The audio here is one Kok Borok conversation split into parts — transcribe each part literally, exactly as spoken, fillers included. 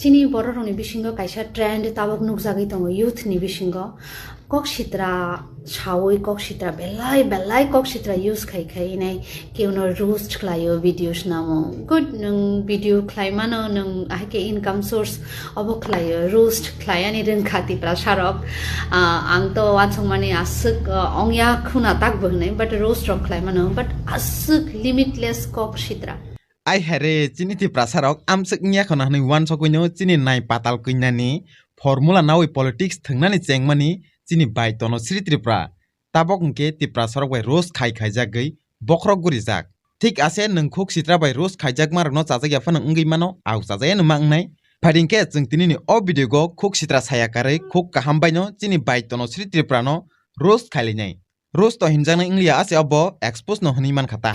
Chini borok rokni bisingo kaisa trend tabuk nukjagwi tongo youth ni bisingo. Kok sitra sawi, kok sitra belai belai kok sitra use khai khai nai keuno roast khlaio, video snamo. Good, nwng video khlai mano, nwng ahai khe income source obo khlaio, roast khlai ani rwngkha Tiprasa rok. Ah, ang to wansukmani aswk, ah, ongya khuna takbo hwnwi, but roast rok khlai mano, but aswk limitless kok sitra. Ai hai re, chini Tiprasa rok amswk wngya khwna hwnwi wansokwi no chini nai patal kwinani formula nawi politics thwngnani chengmani chini bai Tonosri Tripura. Tabok hwnkhe Tiprasa rok bai roast khai khaijagwi bokhorok gurijak. Thik ase nwng khuk sitra bai roast khaijakma rokno chajak ya phano wngwi mano, au chajaya no ma wngnai. Phaidi hwnkhe chwng tinini o video go khuk sitra saya karwi khuk kaham baino chini bai Tonosri Tripura no roast khailainai. Roast to hinjaknai wngliya, ase obo expose no hwnwi mankha ta.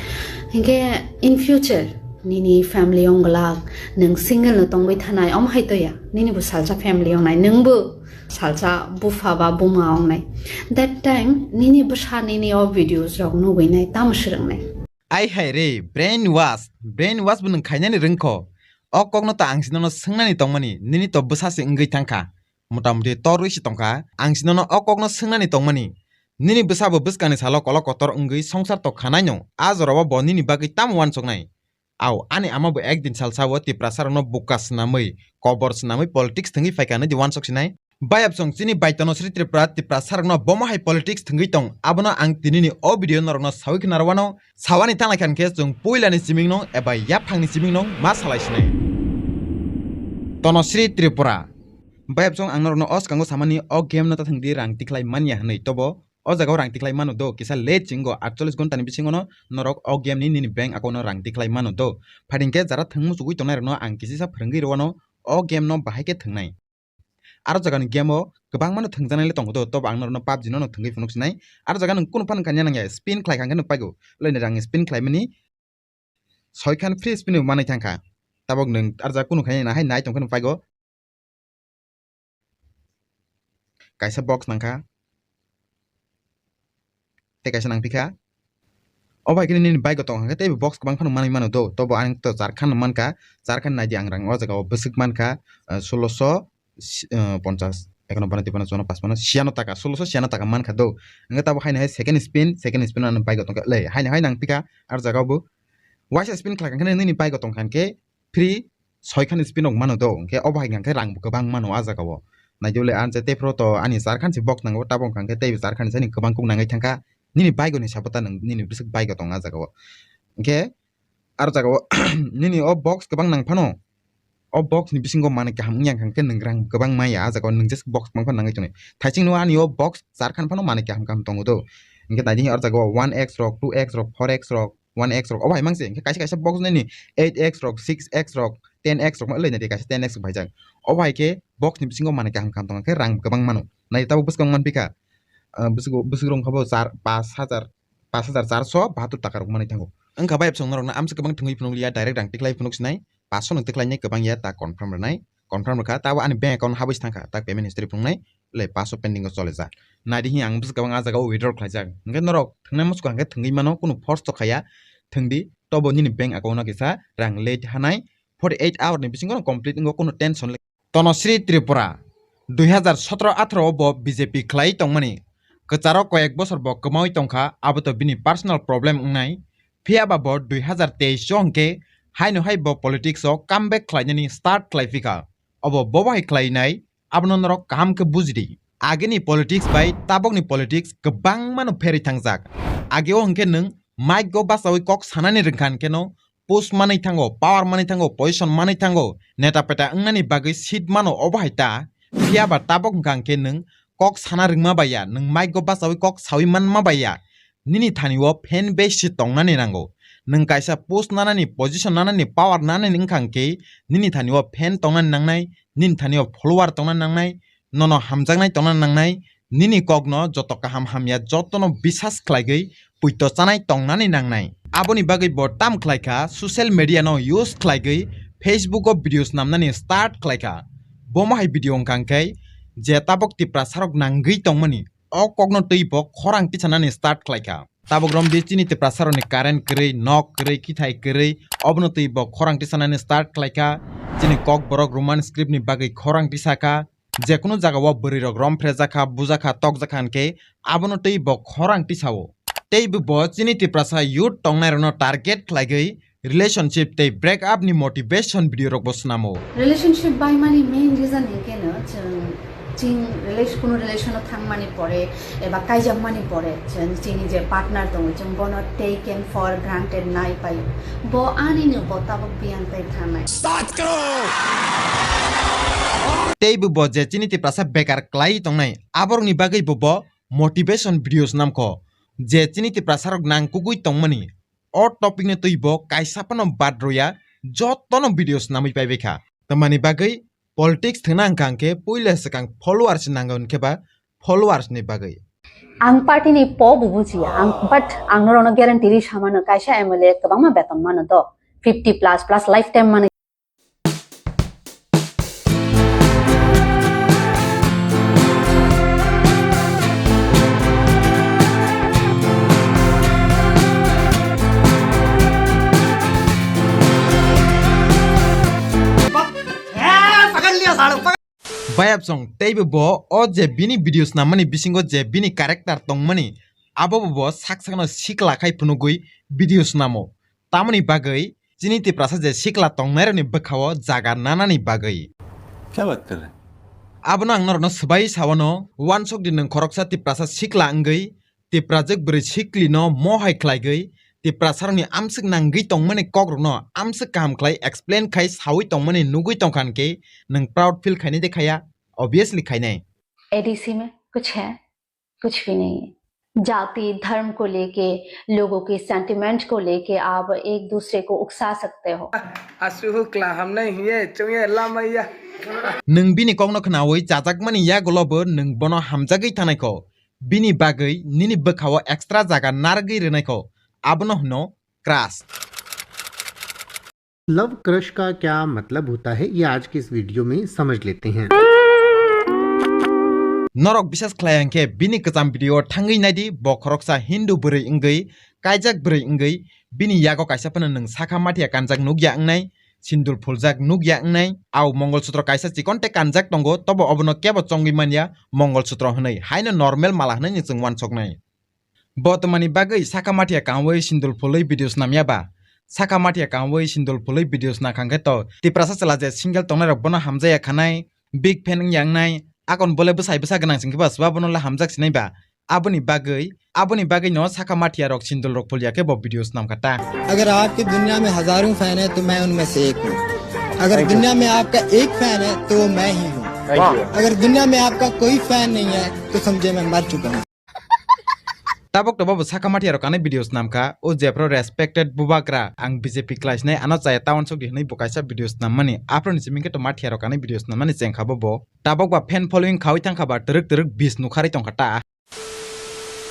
Hinkhe in future nini family wng glak, nwng single no tongwi thanai, omo hai to ya, nini bo salsa family wngnai, nwng bo salsa bupha ba buma wngnai. That time nini bwsa nini o videos rok nugwi nai, tamo swrwngnai? Ai hai re, brain wash, brain wash bo nwng khainani rwngkho. O kokno to ang sinono swngnani tongmani, nini to bwsa se wngwi thangkha. Motamuti torwi se tongkha, ang sinono o kokno swngnani tongmani. Nini bwsabo bwskangni salo kolok kotor wngwi songsar tokha naino, a jorao bo nini bagwi tamo wansoknai? Au, ani ama bo ekdin salsa o Tiprasa rokno buka swnamwi, kobor swnamwi politics thwngwi phaikha nidi wansok sinai. Bayapsong chini bai Tonosri Tripura, Tiprasa rokno bomo hai politics thwngwi tong, abono ang tinini o video norokno sawi khna rwano, sawani tanglaikha hwnkhe chwng puilani simingno eba yaphangni simingno ma salai sinai. Tonosri Tripura. Bayapsong ang norokno o swkango samani o game no ta thwngdi rang tikhlai manya hwnwi, tobo o jaga o rang tikhlai mano do, kisa late chingo aatchollish ghonta ni bisingo no norok o game ni nini bank account no rang tikhlai mano do. Phaidi hwnkhe jara thwng muchugwi tongnai rokno ang kisisa phwrwngwi rwano o game no bahai khe thwngnai. Aro jaga ni game o kwbangma no thwngjaknai le tongo do, tobo ang norokno pubg no no thwngwi phunuk sinai. Aro jaga nwng kunu phano kanya nangya, spin khlai kha hwnkhe no paigo. Loi nai rang spin khlai mani soi khan free spin bo manwi thangkha. Tabok nwng aro jaga kunu kanya nahai nai tongkhe no paigo. Kaisa box nangkha. Tei kaisa nangpikha. O bai khe nini bike o tong hwnkhe tei box kwbang phano manwi mano do. Tobo ang to charkhan mankha. Charkhan naidi ang rang o jaga o bwswk mankha, ah, soloso si-, ah, ponchas, ekonobbanoi, tipano, chouwanno, pachpanno, siyano taka, soloso siyano taka mankha do. Hwnkhe tabok haino hai second spin, second spin ano bike o tongkha. Lei, haino hai nangpikha aro jaga o bo. Waisa spin khlai kha hwnkhe nini bike o tongkha hwnkhe free soi khan spin rok mano do, hwnkhe obo hai hwnkhe rang bo kwbang mano ah jaga o. Naidi le ang tei phuru to ani char khan se box nango, tabok hwnkha hwnkhe tei char khan se ni kwbang kuk nangwi thangkha. Nini bike o ni sabo ta nwng nini bwswk bike o tong ah jaga o. Hwnkhe aro jaga o nini o box kwbang nang phano, o box ni bisingo manwi kaham wngya hwnkhe nwng rang kwbang maya ah jaga o, nwng just box kwbang phano nangwi tongnai. Thaising no ani o box char khan phano manwi kaham kaham tongo do. Hwnkhe naidi aro jaga o one X rok, two X rok, four X rok, one X rok, obo hai mang se, hwnkhe kaisa kaisa box nini eight X rok, six X rok, ten X rok ma wlwi nai di, kaisa ten X rok phaijak. Obo hai khe box ni bisingo manwi kaham kaham tongkha khe rang kwbang mano. Nai tabuk bwskang manpikha, ah, bwswk, bwswk rok wngkha bo char, pash hajar, pash hajar charso bahatur taka rok manwi thango. Wngkha bai absong norokno amsa kwbang thwngwi phunukliya, direct rang tikhlai phunuk sinai, pash no tikhlai nai kwbang ya ta confirm rwnai. Confirm rwkha, tabo ani bank account habwi se thangkha, tak payment history phunuknai, le paso pending o chole jak. Naidi hi ang bwswk kwbang ah jaga o withdraw khlaijak. Hwnkhe norok thwngnai muchukha hwnkhe thwngwi mano, kunu force to khaiya, thwngdi, tobo nini bank account o kisa rang late hanai, forty eight hour ni bisingo complete wngo, kunu tension le. Tonosri Tripura, dui hazar sotro atharo o bo B J P khlai tongmani. Kwcharo koyek bosor bo kwmawi tongkha, abo to bini personal problem wngnai. Phiya ba bo dui hazar teis o hwnkhe haino hai bo politics o comeback khlainani start khlai phikha. Obo bobo hai khlainai, abono norok kaham khe bujidi. Agini politics bai tabokni politics kwbangmano pherwi thangjak. Ageo hwnkhe nwng mic o bachawi kok sanani rwngkha hwnkhe no post manwi thango, power manwi thango, position manwi thango, neta peta wngnani bagwi seat mano obo hai ta. Phiya ba tabok hwnkha hwnkhe nwng kok sana rwngma bai ya, nwng mic o bachawi kok sawi manma bai ya. Nini thani o fan base se tongnani nango. Nwng kaisa post nanani, position nanani, power nanani wngkha hwnkhe nini thani o fan tongnani nangnai, nini thani o follower tongnani nangnai, nono hamjaknai tongnani nangnai, nini kokno joto kaham hamya jotono bisas khlaigwi puito chanai tongnani nangnai. Aboni bagwi bo tam khlaikha, social media no use khlaigwi Facebook o videos namnani start khlaikha. Bomo hai video wngkha hwnkhe je tabok Tiprasarok nangwi tongmani, o kokno twi bo khorang tisanani start khlaikha. Tabok romdi chini Tiprasarokni current kwrwi, nok kwrwi, kithai kwrwi, obono twi bo khorang tisanani start khlaikha. Chini Kokborok Roman script ni bagwi khorang tisakha, jekunu jagao bwrwirok romphrejakha, bujakha, tokjakha hinkhe abono tei bo khorang tisao. Tei bo chini Tiprasa youth tongnairokno target khlaigwi relationship tei break up ni motivation video rokbo swnamo. Relationship baimani main reason hinkhe no chwng ching relation, kuno relation o thangmani pore eba kaijakmani pore chwng chini je partner tongo chwng bono taken for granted nai pai. Bo ani no bo tabok biyang tai thanai. Tei bo bo je chini Tiprasa bekar klai tongnai aborokni bagwi bo bo motivation videos namkho je chini Tiprasa rok nangkukgwi tongmani. O topic ni twi bo kaisa phano bad rwya, jotono videos namwi paibaikha. Tamani bagwi politics thwngna hwnkha hwnkhe puila swkang followers nango hinkhe ba followers ni bagwi. Ang party ni po bo bujiya, ang, but ang norokno guarantee ri samano kaisa M L A kwbangma beton mano do, fifty plus plus lifetime mano. Bayapsong teibo bo o je bini videos namani bisingo je bini character tongmani abo bo bo sak sakno sikla khai phunugwi videos namo. Tamoni bagwi chini Tiprasa je sikla tongnairokni bwkhao jaga nanani bagwi. Kya baat kar rahe? Abono ang norokno swbai sawano, wansok di nwng khoroksa Tiprasa sikla wngwi, Tiprajwk bwrwi siklino mohai khlaigwi, Tiprasarokni amswk nangwi tongmani kokrokno amswk kaham khlai explain khai sawi tongmani nugwi tongkha hinkhe nwng proud feel khainai de khaya? Obviously khainai. A D C में कुछ है? कुछ भी नहीं है। जाति धर्म को लेके, लोगों के सेंटिमेंट को लेके आप एक दूसरे को उकसा सकते हो। Aswk la hamnai hiye chwngye lamaiya. Nwng bini kokno khnaui chajakmani yagulobo nwng bono hamjagwi thanai kho. Bini bagwi nini bwkhao extra jaga narwgwi rwnai kho. Abono hwno crush. Love crush का क्या मतलब होता है, ये आज की इस वीडियो में समझ लेते हैं। Norok bisas khlai hinkhe bini kwcham video thangwi naidi, bo khoroksa Hindu bwrwi wngwi, kaijak bwrwi wngwi, bini yago kaisa phano nwng sakha mathiya kanjak nukya wngnai, sindul phuljak nukya wngnai, au mongol sutro kaisa chikon tei kanjak tongo, tobo obono kebo chongwi manya mongol sutro hwnwi, haino normal mala hwnwi nwng chwng wansoknai. Bo twmani bagwi sakha mathiya kanwi sindul phulwi videos namya ba? Sakha mathiya kanwi sindul phulwi videos nakha hwnkhe to Tiprasa chwla je single tongnairok bono hamjaya khanai, big fan wngya wngnai, akon bole bwsai bwsa gwnang singkhe ba swba bono le hamjak sinai ba? Aboni bagwi, aboni bagwi no sakha mathiya rok sindul rok phulya khe bo videos namkha ta. अगर आपकी दुनिया में हजारों फैन है तो मैं उनमें से एक हूँ। अगर दुनिया में आपका एक फैन है तो वो मैं ही हूँ। अगर दुनिया में आपका कोई फैन नहीं है तो समझे मैं मर चुका हूँ। Tabok to bobo sakha mathiya rok kanai videos namkha, o jephru respected bubagra, ang B J P khlai sinai ano chaya ta wansok di hwnwi bo kaisa videos nammani, aphuru ni simi khe to mathiya rok kanai videos nammani chengkha bobo. Tabok ba fan following khaui thangkha ba twrwk twrwk bis nukharwi tongkha ta.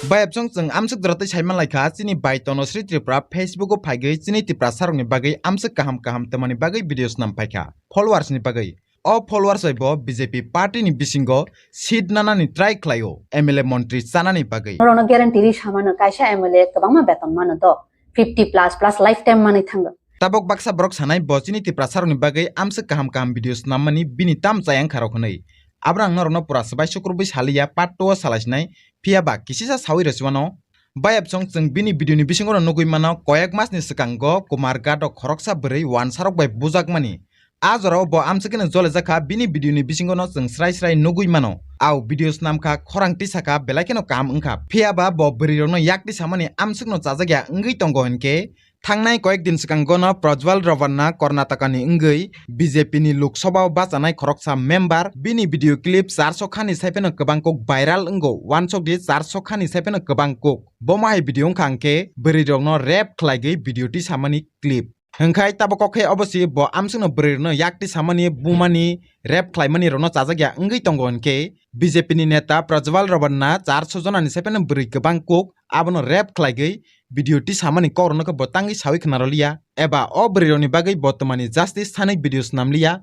Bayapsong chwng amswk jora tei saiman laikha, chini bai Tonosri Tripura Facebook o phaigwi chini Tiprasa rokni bagwi amswk kaham kaham twmani bagwi videos nam paikha, followers ni bagwi. O followers bai bo B J P party ni bisingo seat nanani try khlaio, M L A montri chanani bagwi. Norokno guarantee ri samano kaisa M L A kwbangma beton mano do, fifty plus plus lifetime manwi thango. Tabok baksa borok sanai bo chini Tiprasa rokni bagwi amswk kaham kaham videos nammani bini tam chaya wngkha rok hwnwi. Abono ang norokno pura swbai sukrubwi saliya, part two o salaisinai, phiya ba kisisa sawi rwchwano. Bayapsong chwng bini video ni bisingo no nugwi mano, koyek mas ni swkango Kumar Gadok khoroksa bwrwi wansarok bai bujakmani. A jorao bo amswk kheno jolejak kha, bini video ni bisingo no chwng srai srai nugwi mano. Au videos namkha, khorang tisakha, belai kheno kaham wngkha. Phiya ba bo bwrwi rokno yak tisamani amswk no chajakya wngwi tongo hinkhe, thangnai koyek din swkango no Prajwal Ravanna Karnataka ni wngwi B J P ni Lok Sabha o bachanai khoroksa member, bini video clip charso khani sai phano kwbang kok viral wngo, wansok di charso khani sai phano kwbang kok. Bomo hai video wngkha hwnkhe bwrwi rokno rape khlaigwi video tisamani clip. Hwnkhe tabok kok khe obo si bo amswkno bwrwirokno yak tisamani, bumani, rape khlaimani rokno chajakya wngwi tongo hwnkhe B J P ni neta Prajwal Ravanna charso jonani sai phano bwrwi kwbang kok abono rape khlaigwi video tisamani kokrokno khe bo tangwi sawi khna rwliya eba o bwrwirokni bagwi bo twmani justice thani videos namliya.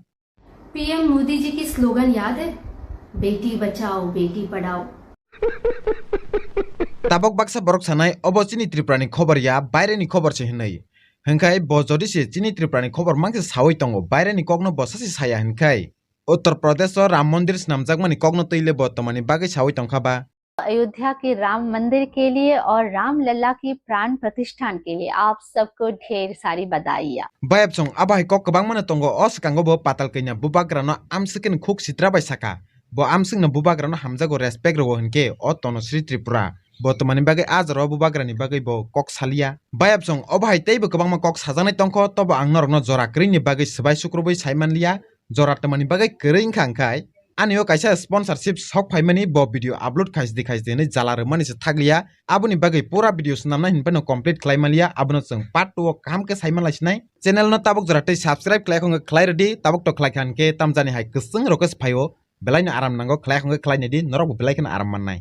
PM Modi ji की slogan याद है? बेटी बचाओ, बेटी Padhao. Tabok baksa borok sanai, obo chini Tripura ni khobor ya, baire ni khobor se hinwi. Hwnkhai bo jodi se chini Tripura ni khobor mang se sawi tongo, baire ni kok no bo sasi saya hwnkhai Uttar Pradesh o Ram Mandir swnamjakmani kok no twi le bo tomani bagwi sawi tongkha ba. Ayodhya के राम मंदिर के लिए और रामलला की प्राण प्रतिष्ठान के लिए आप सबको ढेर सारी बधाइयाँ। Bayapsong abo hai kok kwbangma no tongo, o swkango bo Patal Kanya bubagra no amswk ni khuk sitra bai saka. Bo amswk no bubagra no hamjago, respect rwo hwnkhe o Tanushree Tripura. Bo tomani bagwi a jora o bubagra ni bagwi bo kok salia. Bayapsong obo hai teibo kwbangma kok sajaknai tongkho, tobo ang norokno jora kwrwini bagwi swbai sukrubwi sai manliya. Jora twmani bagwi kwrwi wngkha hwnkhai ani o kaisa sponsorship sok phaimani, bo video upload khaisdi khaisdi hwnwi jala rwmani se thakliya. Aboni bagwi pura video swnamnai hwnphano complete khlai manliya, abono chwng part two o kaham khe sai manlaisinai. Channel no tabuk jora tei subscribe khlai khongkhe khlai rwdi, tabuk to khlai kha hwnkhe tamjani hai kwchwng rokhe se phaio, belai no aram nango, khlai khongkhe khlai naidi, norok bo belai kheno aram mannai.